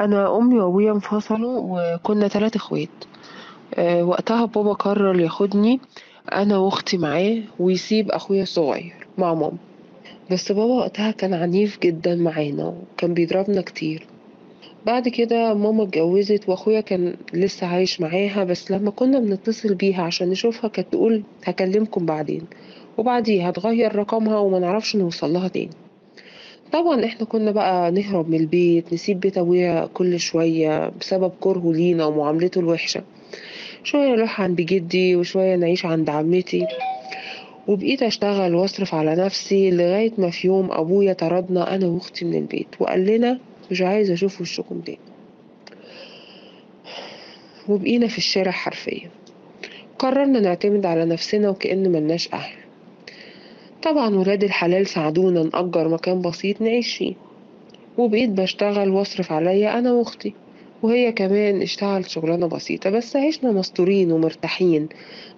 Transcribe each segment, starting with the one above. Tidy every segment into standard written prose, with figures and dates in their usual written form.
أنا أمي وأبويا انفصلوا وكنا 3 إخوات. وقتها بابا قرر ياخدني أنا وأختي معاه ويسيب أخويا الصغير مع ماما، بس بابا وقتها كان عنيف جدا معانا وكان بيضربنا كتير. بعد كده ماما اتجوزت وأخويا كان لسه عايش معاها، بس لما كنا بنتصل بيها عشان نشوفها كانت تقول هكلمكم بعدين، وبعديها تغير رقمها وما نعرفش نوصل لها تاني. طبعا احنا كنا بقى نهرب من البيت، نسيب بيت ابويا كل شوية بسبب كرهه لينا ومعاملته الوحشة، شوية نروح عند جدي وشوية نعيش عند عمتي. وبقيت اشتغل واصرف على نفسي لغاية ما في يوم ابويا طردنا انا واختي من البيت وقال لنا مش عايز اشوف وشكم تاني، وبقينا في الشارع حرفيا. قررنا نعتمد على نفسنا وكأن ملناش اهل. طبعا ولاد الحلال ساعدونا نأجر مكان بسيط نعيش فيه، وبقيت بشتغل واصرف عليا انا واختي، وهي كمان اشتغلت شغلانة بسيطة، بس عشنا مستورين ومرتاحين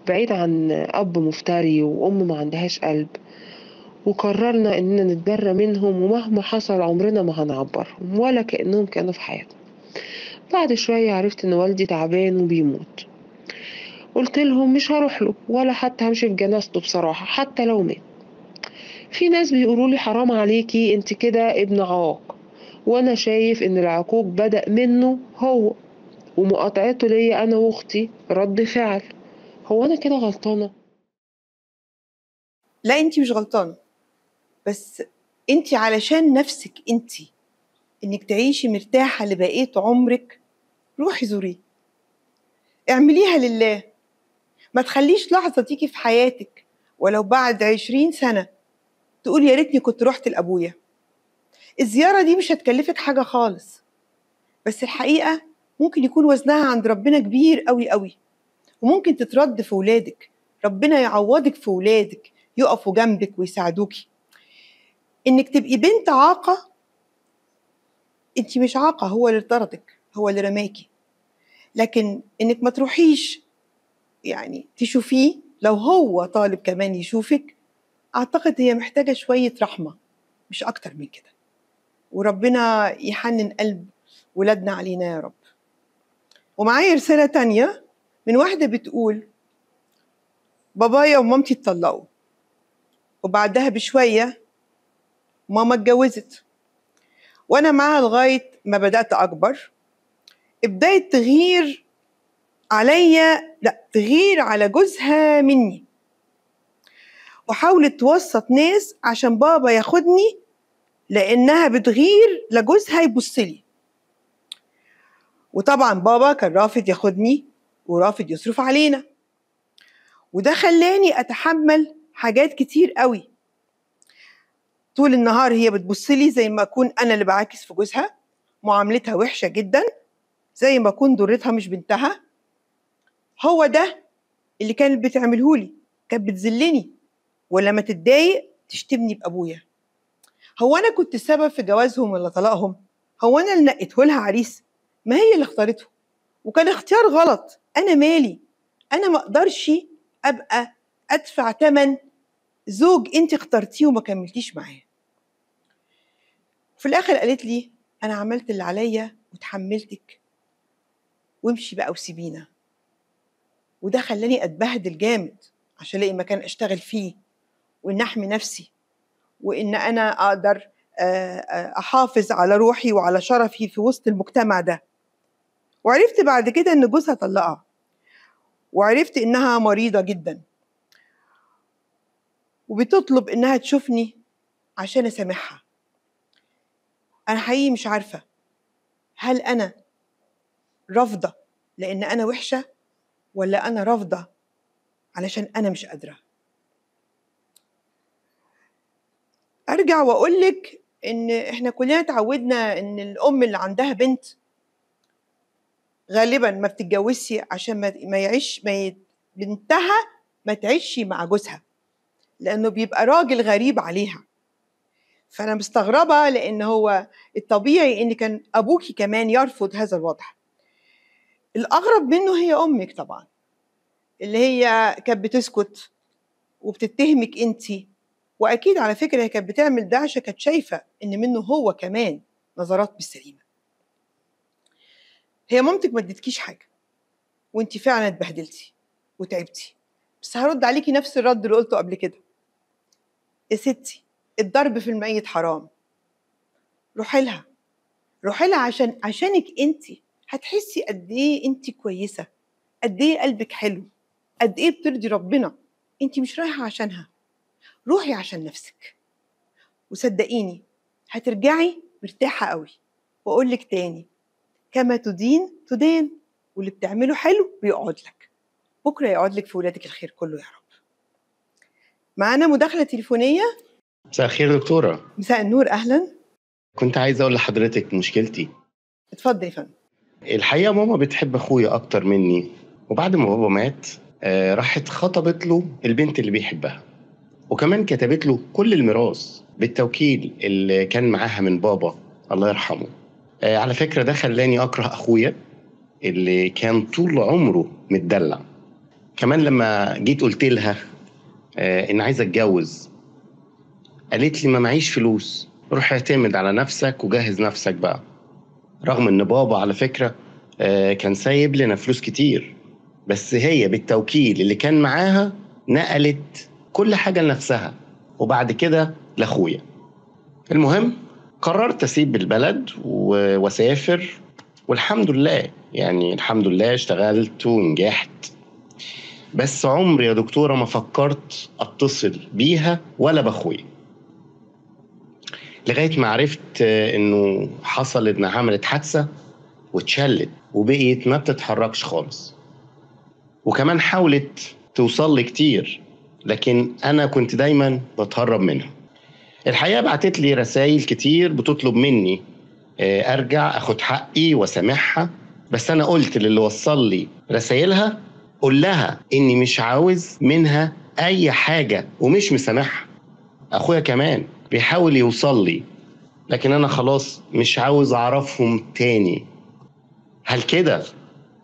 بعيد عن اب مفتري وام ما عندهاش قلب. وقررنا اننا نتبرى منهم، ومهما حصل عمرنا ما هنعبرهم ولا كأنهم كانوا في حياتنا. بعد شوية عرفت ان والدي تعبان وبيموت، قلت لهم مش هروح له ولا حتى همشي في جنازته بصراحة حتى لو مات. في ناس بيقولوا لي حرام عليكي انت كده ابن عاق، وانا شايف ان العقوق بدأ منه هو، ومقاطعته ليا انا واختي رد فعل. هو انا كده غلطانة؟ لا انت مش غلطانة، بس انت علشان نفسك انت انك تعيشي مرتاحة لبقية عمرك روحي زوريه، اعمليها لله، ما تخليش لحظة تيجي في حياتك ولو بعد 20 سنة تقول يا ريتني كنت رحت لأبويا. الزيارة دي مش هتكلفك حاجة خالص، بس الحقيقة ممكن يكون وزنها عند ربنا كبير قوي قوي، وممكن تترد في ولادك، ربنا يعوضك في ولادك يقفوا جنبك ويساعدوكي. إنك تبقي بنت عاقة، انت مش عاقة، هو اللي طردك، هو اللي رماكي، لكن إنك ما تروحيش يعني تشوفيه لو هو طالب كمان يشوفك، أعتقد هي محتاجة شوية رحمة مش أكتر من كده. وربنا يحنن قلب ولادنا علينا يا رب. ومعايا رسالة تانية من واحدة بتقول بابايا ومامتي اتطلقوا، وبعدها بشوية ماما اتجوزت، وأنا معاها لغاية ما بدأت أكبر. ابتدت تغير عليا، لا تغير على جوزها مني، وحاولت توسط ناس عشان بابا ياخدني لأنها بتغير لجوزها يبصلي. وطبعا بابا كان رافض ياخدني ورافض يصرف علينا، وده خلاني أتحمل حاجات كتير قوي. طول النهار هي بتبصلي زي ما أكون أنا اللي بعاكس في جوزها، معاملتها وحشة جدا زي ما أكون ضرتها مش بنتها. هو ده اللي كانت بتعملهولي، كانت بتذلني، ولما تتضايق تشتمني بأبويا. هو أنا كنت السبب في جوازهم ولا طلاقهم؟ هو أنا اللي نقيته لها عريس؟ ما هي اللي اختارته، وكان اختيار غلط. أنا مالي؟ أنا ما أقدرش أبقى أدفع تمن زوج أنت اخترتيه وما كملتيش معاه. في الآخر قالت لي أنا عملت اللي عليا وتحملتك، وامشي بقى وسيبينا. وده خلاني أتبهدل جامد عشان ألاقي مكان أشتغل فيه، وإن أحمي نفسي، وإن أنا أقدر أحافظ على روحي وعلى شرفي في وسط المجتمع ده. وعرفت بعد كده إن جوزها طلقها، وعرفت إنها مريضة جدا، وبتطلب إنها تشوفني عشان أسامحها. أنا حقيقي مش عارفة هل أنا رافضة لأن أنا وحشة، ولا أنا رافضة علشان أنا مش قادرة. أرجع وأقولك إن إحنا كلنا تعودنا إن الأم اللي عندها بنت غالبا ما بتتجوزش عشان ما يعيش ما بنتها ما تعيش مع جوزها، لأنه بيبقى راجل غريب عليها. فأنا مستغربة لأن هو الطبيعي إن كان أبوكي كمان يرفض هذا الوضع. الأغرب منه هي أمك طبعا، اللي هي كانت بتسكت وبتتهمك أنتي، وأكيد على فكرة هي كانت بتعمل ده عشان كانت شايفة إن منه هو كمان نظرات مش سليمة. هي مامتك ما ادتكيش حاجة وانت فعلا اتبهدلتي وتعبتي، بس هرد عليكي نفس الرد اللي قلته قبل كده. يا ستي الضرب في الميت حرام. روحي لها، روحي لها عشانك انت هتحسي قد ايه انت كويسة، قد ايه قلبك حلو، قد ايه بترضي ربنا. انت مش رايحة عشانها، روحي عشان نفسك، وصدقيني هترجعي مرتاحة قوي. واقول لك تاني، كما تدين تدان، واللي بتعمله حلو بيقعد لك، بكره يقعد لك في ولادك الخير كله يا رب. معانا مداخله تليفونيه. مساء الخير دكتورة. مساء النور، اهلا. كنت عايز اقول لحضرتك مشكلتي. اتفضل يا فندم. الحقيقة ماما بتحب اخويا اكتر مني، وبعد ما بابا مات راحت خطبت له البنت اللي بيحبها، وكمان كتبت له كل الميراث بالتوكيل اللي كان معاها من بابا الله يرحمه. على فكرة ده خلاني اكره اخويا اللي كان طول عمره متدلع. كمان لما جيت قلت لها ان عايزه اتجوز، قالت لي ما معيش فلوس، روح اعتمد على نفسك وجهز نفسك بقى. رغم ان بابا على فكرة كان سايب لنا فلوس كتير، بس هي بالتوكيل اللي كان معاها نقلت كل حاجة لنفسها وبعد كده لاخويا. المهم قررت اسيب البلد واسافر، والحمد لله يعني الحمد لله اشتغلت ونجحت. بس عمري يا دكتورة ما فكرت اتصل بيها ولا باخويا، لغاية ما عرفت انه حصل انها عملت حادثة واتشلت وبقيت ما بتتحركش خالص. وكمان حاولت توصل لي كتير، لكن انا كنت دايما بتهرب منها. الحقيقة بعتت لي رسائل كتير بتطلب مني ارجع اخد حقي واسامحها، بس انا قلت للي وصل لي رسائلها قول لها اني مش عاوز منها اي حاجة ومش مسامحها. اخويا كمان بيحاول يوصل لي، لكن انا خلاص مش عاوز اعرفهم تاني. هل كده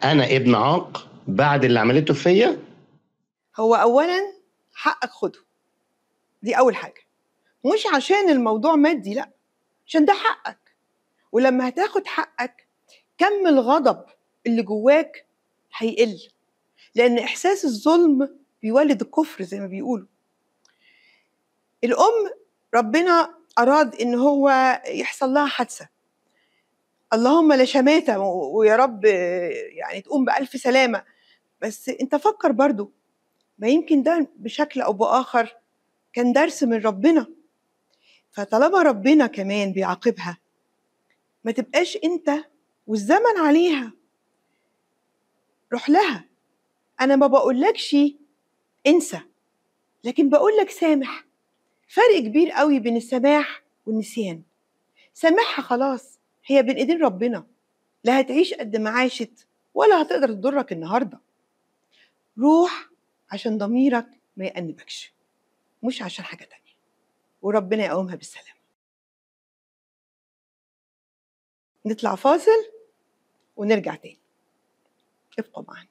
انا ابن عاق بعد اللي عملته فيا؟ هو اولا حقك خده، دي اول حاجة، مش عشان الموضوع مادي، لا، عشان ده حقك. ولما هتاخد حقك كم الغضب اللي جواك هيقل، لان احساس الظلم بيولد الكفر زي ما بيقولوا. الام ربنا اراد ان هو يحصل لها حادثه، اللهم لا شماته ويا رب يعني تقوم بالف سلامه، بس انت فكر برضو ما يمكن ده بشكل او باخر كان درس من ربنا. فطالما ربنا كمان بيعاقبها ما تبقاش انت والزمن عليها. روح لها. انا ما بقولكش انسى، لكن بقولك سامح. فرق كبير قوي بين السماح والنسيان. سامحها خلاص، هي بين ايدين ربنا، لا هتعيش قد ما عاشت ولا هتقدر تضرك النهارده. روح عشان ضميرك ما يأنبكش، مش عشان حاجة تانية. وربنا يقومها بالسلامة. نطلع فاصل ونرجع تاني، ابقوا معانا.